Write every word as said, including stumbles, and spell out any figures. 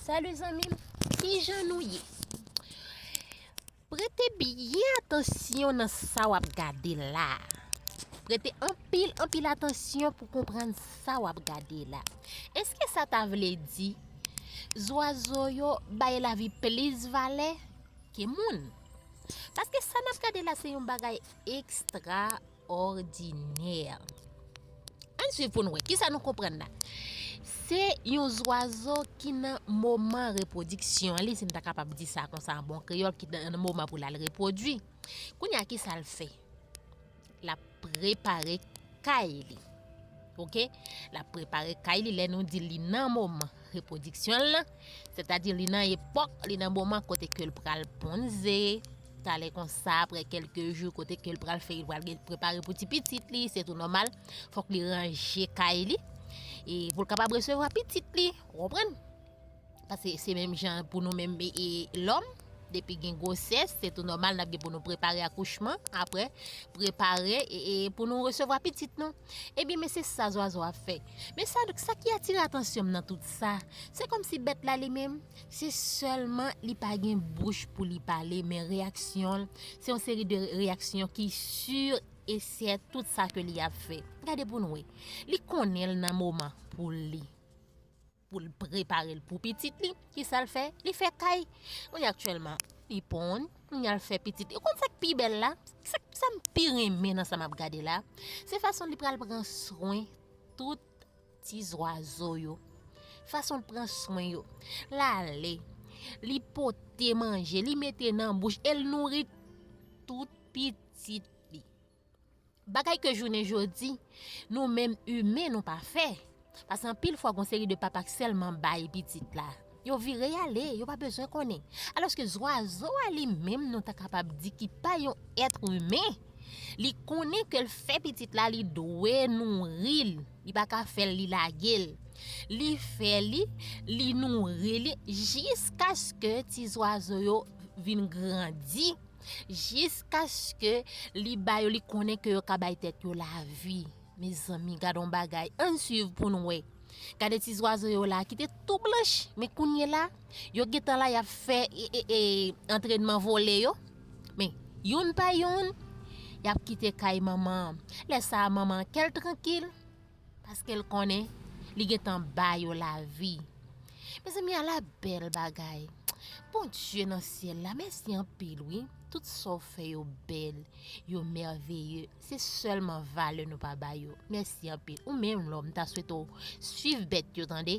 Salut zanmi m, kijan nou ye? Prete byen atansyon nan sa w ap gade la. Prete anpil, anpil atansyon pou konprann sa w ap gade la. Èske sa ta vle di zwazo yo bay lavi plis valè ke moun? Paske sa n ap gade la se yon bagay ekstraòdinè. Ann swiv pou n wè kisa nou konprann la. Se yon zwazo ki nan moman repwodiksyon li, si n ta kapab di sa konsa an bon kreyòl, ki nan moman pou l al repwodui. Kounye a, kisa l fè? L ap prepare kay li. Oke? L ap prepare kay li lè nou di li nan moman repwodiksyon l lan. Sètadi li nan epòk, li nan moman kote ke l pral ponn ze. Talè konsa, apre kèlke jou, kote ke l pral fè, li pral gen prepare pou ti pitit li, se tou nòmal. Fòk li ranje kay li. E pou l kapab resevwa pitit li, ou konprann? Paske se menm jan pou nou menm e, e lòm, depi gen gwosès, se tou nòmal n ap gen pou nou prepare akouchman, apre prepare e, e pou nou resevwa pitit nou. Ebyen, men se sa zwazo a fè. Men sa, sa ki atire atansyon m nan tout sa, se kòmsi bèt la li menm, se sèlman li pa gen bouch pou li pale, men reyaksyon l, se yon seri de reyaksyon ki sur e sèten tout sa ke li ap fè. Gade pou n wè. Li konnen l nan moman pou li. Pou l prepare l pou pitit li, kisa l fè? Li fè kay. Kounye a aktyèlman, li ponn, kounye a l fè pitit li. Ou konn sa k pi bèl la? Sa, sa m pi renmen nan sa m ap gade la, se fason li pral pran swen tout ti zwazo yo. Fason l pran swen yo. L ale, li pote manje, li mete nan bouch e l nouri tout pitit li. Bagay ke jounen jodi, nou menm imen nou pa fè. Paske anpil fwa, gon seri de papa k sèlman bay pitit la. Yo vire ale, yo pa bezwen konnen. Alòske zwazo a li menm, nou ta kapab di ki pa yon èt imen. Li konnen ke l fè pitit la, li dwe nouri l. Li pa ka fè l, li lage l. Li fè li, li nouri li, jiskaske ti zwazo yo vin grandi. Jiskaske li ba yo, li konnen ke yo ka bay tèt yo lavi. Mezanmi, gade yon bagay. Ann swiv pou n wè. Gade ti zwazo yo la ki te tou blanch, men kounye la, yo gentan la y ap fè e, e, e, antrènman vole yo. Men, youn pa youn, y ap kite kay manman an. Lè sa a, manman an kè l trankil, paske l konnen li gentan ba yo lavi. Mezanmi, ala bèl bagay. Bondye nan syèl la, mèsi anpil, wi. Tout sa w fè yo bèl, yo mèveye. Se sèlman valè nou pa ba yo. Mèsi anpil. Ou menm, lòm, m ta swete w swiv bèt yo, tande.